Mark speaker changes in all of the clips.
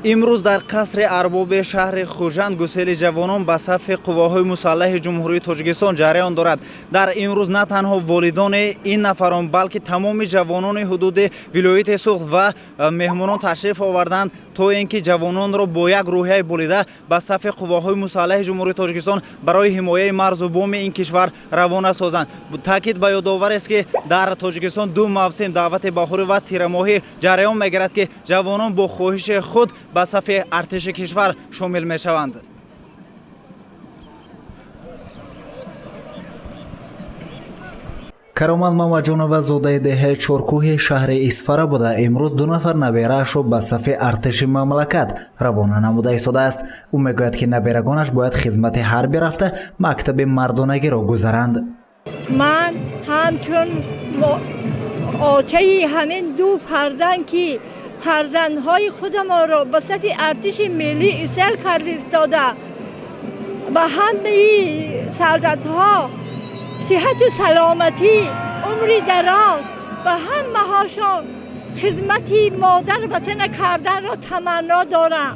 Speaker 1: Имрӯз дар қасри арбоби шаҳри Хуҷанд гусели ҷавонон ба сафи қувваҳои мусаллаҳи Ҷумҳурии Тоҷикистон ҷараён дорад. Дар имрӯз на танҳо волидони ин нафарон, балки тамоми ҷавонони ҳудуди вилояти Суғд ва меҳмонон ташриф оварданд, то ин ки ҷавононро бо як рӯҳияи болида ба сафи қувваҳои мусаллаҳи Ҷумҳурии Тоҷикистон барои ҳимояи марзу буми ин кишвар равона созанд. Таъкид ба ёдоварест, ки дар Тоҷикистон ду мавсим, даъвати баҳорӣ ва тирамоҳӣ, ҷараён мегирад, ки ҷавонон бо хоҳиши худ ба сафи артиши кишвар шомил мешаванд.
Speaker 2: Каромат Мамаҷонова зодаи деҳаи Чоркӯҳи шаҳри Исфара буда, имрӯз ду нафар набераашро ба сафи артиши мамлакат равона намуда истодааст. Ӯ мегӯяд, ки наберагонаш бояд хизмати ҳарбӣ рафта, мактаби мардонагиро гузаранд.
Speaker 3: Ман ҳамчун очаи ҳамин ду фарзанд, ки фарзандҳои худамонро ба сафи артиши миллӣ исел карда истода, ба ҳамаи солдатҳо сиҳату саломатӣ, умри дароз, ба ҳамаҳошон хизмати модар ватана карданро таманно дорам,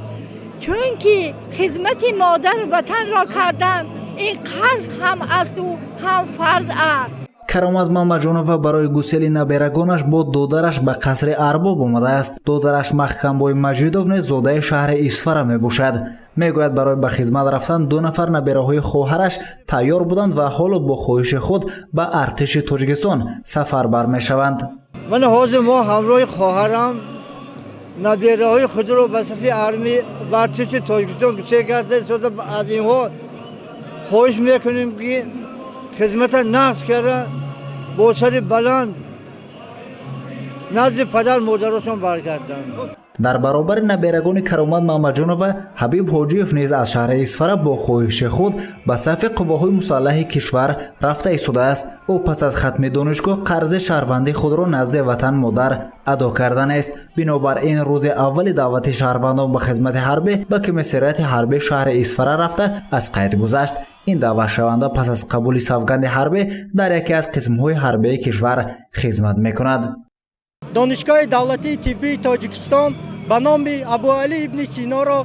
Speaker 3: чунки хизмати модар ватанро кардан ин қарз ҳам асту ҳам фарз аст.
Speaker 2: Каромат Мамаҷонова барои гусели наберагонаш бо додараш ба қасри арбоб омадааст. Додараш Маҳкамбой Маҷидов низ зодаи шаҳри Исфара мебошад. Мегӯяд, барои ба хизмат рафтан ду нафар набераҳои хоҳараш тайёр буданд ва ҳоло бо хоҳиши худ ба артиши Тоҷикистон сафарбар мешаванд.
Speaker 4: Ман ҳозир мо ҳамроҳи хоҳарам набераҳои худро ба сафи армӣ, ба артиши Тоҷикистон гусел карда истода, аз инҳо хоҳиш мекунем, ки хизмата нақш карда, бо сари баланд назди падар модарашон баргарданд.
Speaker 2: Дар баробари наберагони Каромат Мамаҷонова, Ҳабиб Ҳоҷиев низ аз шаҳри Исфара бо хоҳиши худ ба сафи қувваҳои мусаллаҳи кишвар рафта истодааст. Ӯ пас аз хатми донишгоҳ қарзи шаҳрвандии худро назди ватан модар адо карданест. Бинобар ин рӯзи аввали даъвати шаҳрвандон ба хизмати ҳарбӣ ба комиссариати ҳарбии шаҳри Исфара рафта, аз қайд гузашт. Ин даъватшаванда пас аз қабули савганди ҳарбӣ дар яке аз қисмҳои ҳарбии кишвар хизмат мекунад.
Speaker 5: Донишгоҳи давлатии тиббии Тоҷикистон ба номи Абуалӣ ибни Синоро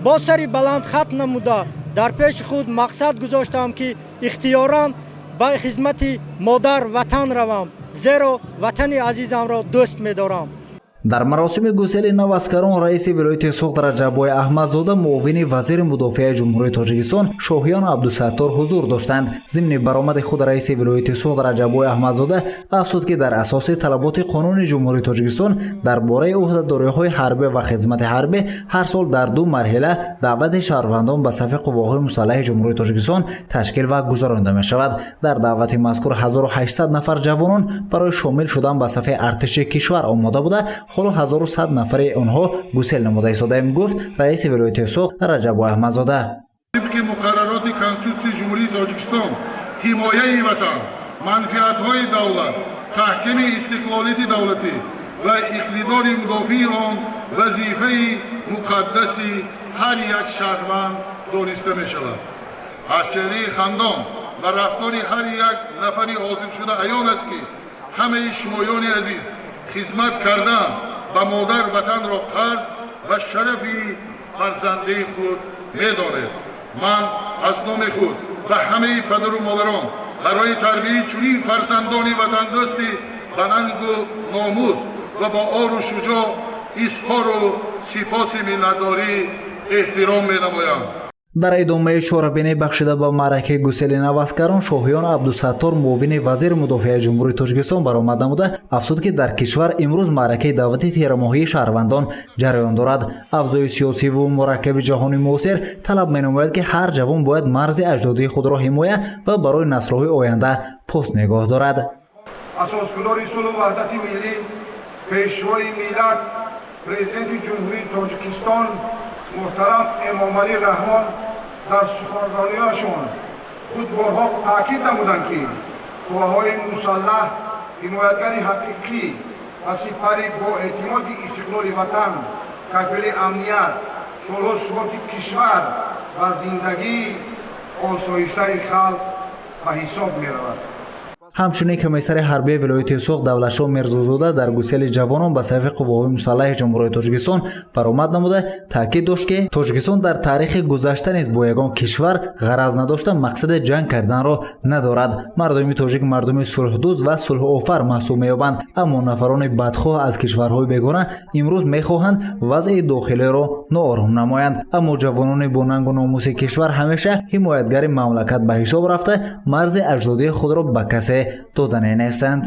Speaker 5: бо сари баланд хатм намуда, дар пеши худ мақсад гузоштам, ки ихтиёран ба хизмати модар ватан равам, зеро ватани азизамро дӯст медорам.
Speaker 2: Дар маросими гусели наваскарон раиси вилояти Суғд Раҷаббой Аҳмадзода, муовини вазири мудофиаи Ҷумҳурии Тоҷикистон Шоҳиён Абдусаттор ҳузур доштанд. Зимни баромади худ раиси вилояти Суғд Раҷаббой Аҳмадзода афзуд, ки дар асоси талаботи қонуни Ҷумҳурии Тоҷикистон дар бораи ӯҳдадориҳои ҳарбӣ ва хизмати ҳарбӣ ҳар сол дар ду марҳила даъвати шаҳрвандон ба сафи қувваҳои мусаллаҳи Ҷумҳурии Тоҷикистон ташкил ва гузаронида мешавад. Дар даъвати мазкур 1800 нафар ҷавонон барои шомил шудан ба сафи артиши кишвар омода буда, ҳоло 1100 нафари онҳо гусел намуда истодаем, гуфт раиси вилояти Суғд Раҷаббой Аҳмадзода.
Speaker 6: Тибқи муқаррароти Конститутсияи Ҷумҳурии Тоҷикистон, ҳимояи ватан, манфиатҳои давлат, таҳкими истиқлолияти давлатӣ ва иқтидори мудофии он вазифаи муқаддаси ҳар як шаҳрванд дониста мешавад. Аз чеҳраи хандон ва рафтори ҳар як нафари ҳозиршуда аён аст, ки ҳамаи шумоёни азиз хизмат кардан ба модар ватанро қарз ва шарафи фарзандии худ медонед. Ман аз номи худ ба ҳамаи падару модарон барои тарбияи чунин фарзандони ватандӯсти банангу номус ва бо ору шуҷоъ изҳору сипоси миннатдорӣ эҳтиром менамоям.
Speaker 2: Дар идомаи чорабинӣ, бахшида ба маъракаи гусели наваскарон, Шоҳиён Абдусаттор, муовини вазири мудофиаи Ҷумҳурии Тоҷикистон, баромад намуда афзуд, ки дар кишвар имрӯз маъракаи даъвати тирамоҳии шаҳрвандон ҷараён дорад. Авзои сиёсиву мураккаби ҷаҳони муосир талаб менамояд, ки ҳар ҷавон бояд марзи аҷдодии худро ҳимоя ва барои наслҳои оянда пост нигоҳ дорад.
Speaker 7: Асосгузори сулҳу ваҳдати миллӣ, Пешвои миллат, Президенти Ҷумҳурии Тоҷикистон муҳтарам Эмомалӣ Раҳмон дар суханрониҳояшон худ борҳо таъкид намуданд, ки қувваҳои мусаллаҳ ҳимоятгари ҳақиқӣ ва сипари боэътимоди истиқлоли ватан, кафили амният, сулҳу суботи кишвар ва зиндагии осоиштаи халқ ба ҳисоб меравад.
Speaker 2: Ҳамчунин комиссари ҳарбии вилояти Суғд Давлатшоҳ Мирзозода дар гусели ҷавонон ба сафи қувваҳои мусаллаҳи Ҷумҳурии Тоҷикистон баромад намуда, таъкид дошт, ки Тоҷикистон дар таърихи гузашта низ бо ягон кишвар ғараз надошта, мақсади ҷанг карданро надорад. Мардуми тоҷик мардуми сулҳдӯст ва сулҳофар маҳсуб меёбанд, аммо нафарони бадхоҳ аз кишварҳои бегона имрӯз мехоҳанд вазъи дохилиро ноором намоянд. Аммо ҷавонони бо нангу номуси кишвар ҳамеша ҳимоятгари мамлакат ба ҳисоб рафта, марзи аҷдодии худро ба касе додане нестанд.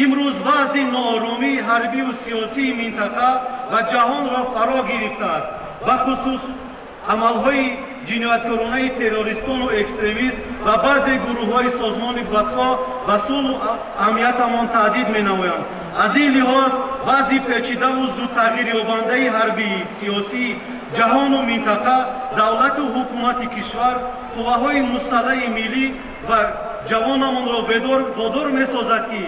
Speaker 8: Имрӯз вазъи нооромии ҳарбию сиёсии минтақа ва ҷаҳонро фаро гирифтааст. Бахусус амалҳои ҷинояткоронаи террористону экстремист ва баъзе гурӯҳҳои созмони бадхоҳ ба сулҳу амниятамон таҳдид менамоянд. Аз ин лиҳоз вазъи печидаву зудтағйирёбандаи ҳарбии сиёсии ҷаҳону минтақа давлату ҳукумати кишвар, қувваҳои мусаллаҳи миллӣ ва ҷавонамонро водор месозад, ки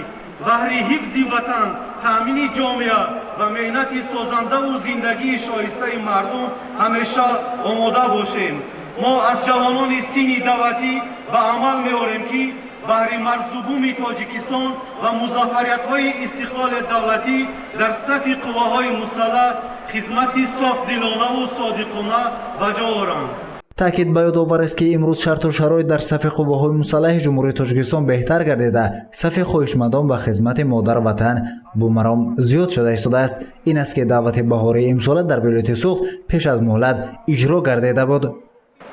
Speaker 8: баҳри ҳифзи ватан, таъмини ҷомеа ва меҳнати созандаву зиндагии шоистаи мардум ҳамеша омода бошем. Мо аз ҷавонони синни даъватӣ ба амал меорем, ки баҳри марзубуми Тоҷикистон ва музаффариятҳои истиқлоли давлатӣ дар сафи қувваҳои мусаллаҳ хизмати софдилонаву содиқона ба ҷо оранд.
Speaker 2: Таъкид ба ёд оварест, ки имрӯз шарту шароит дар сафи қувваҳои мусаллаҳи Ҷумҳурии Тоҷикистон беҳтар гардида, сафи хоҳишмандон ба хизмати модар ватан бумаром зиёд шуда истодааст. Ин аст, ки даъвати баҳории имсола дар вилояти Суғд пеш аз муҳлат иҷро гардида буд.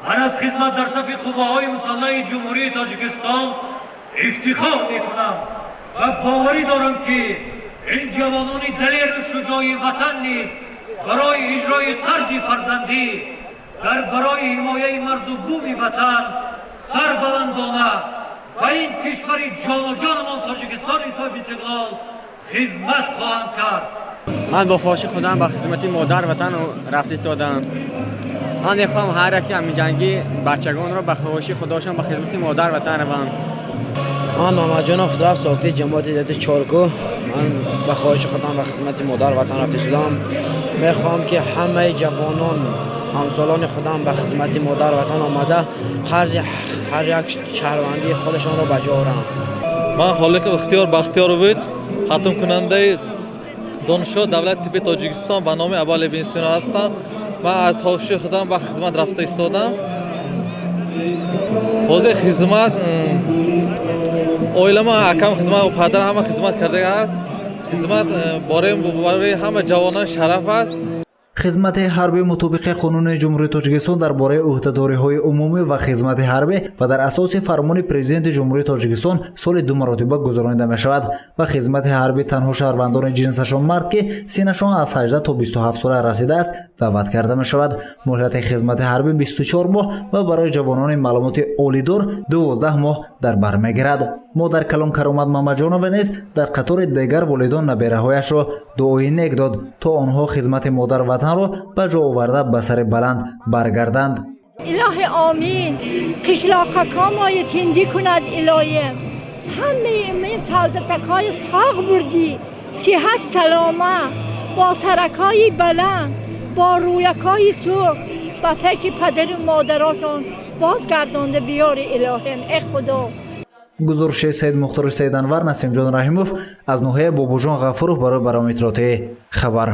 Speaker 9: Ман аз хизмат дар сафи қувваҳои мусаллаҳи Ҷумҳурии Тоҷикистон ифтихор мекунам ва боварӣ дорам, ки ин ҷавонони далеру шуҷои ватан низ барои иҷрои қарзи фарзандӣ дар барои ҳимояи марзу буми ватан сарбаландона ба ин кишвари ҷону ҷонамон Тоҷикистони соҳибистиқлол хизмат хоҳанд кард.
Speaker 10: Ман бо хоҳиши худам ба хизмати модар ватан рафта истодам. Ман мехоҳам ҳар яки ҳаминҷангӣ бачагонро ба хоҳиши худошон ба хизмати модар ватан раванд.
Speaker 11: Ман Мамаҷонов Хусрав, сокини ҷамоати деҳоти Чоркӯҳ. Ман ба хоҳиши худам ба хизмати модар ватан рафта истодам. Мехоҳам, ки ҳамаи ҷавонон, ҳамсолони худам ба хизмати модар ватан омада, қарзи ҳар як шаҳрвандии худашонро ба ҷо оранд.
Speaker 12: Ман Холиқов Ихтиёр Бахтиёрович, хатмкунандаи Донишгоҳи давлати тибби Тоҷикистон ба номи Абуалӣ ибни Сино ҳастам. Ман аз хоҳиши худам ба хизмат рафта истодам. Ҳозир хизмат оилама, акам хизмат, падар ҳама хизмат кардага аст. Хизмат барои ҳама ҷавонон шараф аст.
Speaker 2: Хизмати ҳарбӣ мутобиқи Қонуни Ҷумҳурии Тоҷикистон дар бораи ӯҳдадориҳои умумӣ ва хизмати ҳарбӣ ва дар асоси фармони Президенти Ҷумҳурии Тоҷикистон соли ду маротиба гузаронида мешавад. Ва хизмати ҳарбӣ танҳо шаҳрвандони ҷинсашон мард, ки синнашон аз 18 то 27 сола расидааст, даъват карда мешавад. Муҳлати хизмати ҳарбӣ 24 моҳ ва барои ҷавонони маълумоти олидор 12 моҳ дар бар мегирад. Модар калон Каромат Мамаҷонова низ дар қатори дигар волидон набераҳояшро дуои нек дод, то онҳо хизмати модар ватанро ба ҷо оварда, ба сари баланд баргарданд.
Speaker 3: Илоҳи омин, қишлоқакомои тинҷӣ кунад илоҳим. Ҳамаи ин солдатакҳои соғ бурдӣ, сиҳат салома, бо саракҳои баланд, бо рӯякҳои сурх ба пеши падару модарошон бозгардонда биёри илоҳим, э худо.
Speaker 2: Гузориши Саид Мухтори Саиданвар, Насимҷон Раҳимов аз ноҳияи Бобоҷон Ғафуров барои барномаи иттилоотии «Хабар».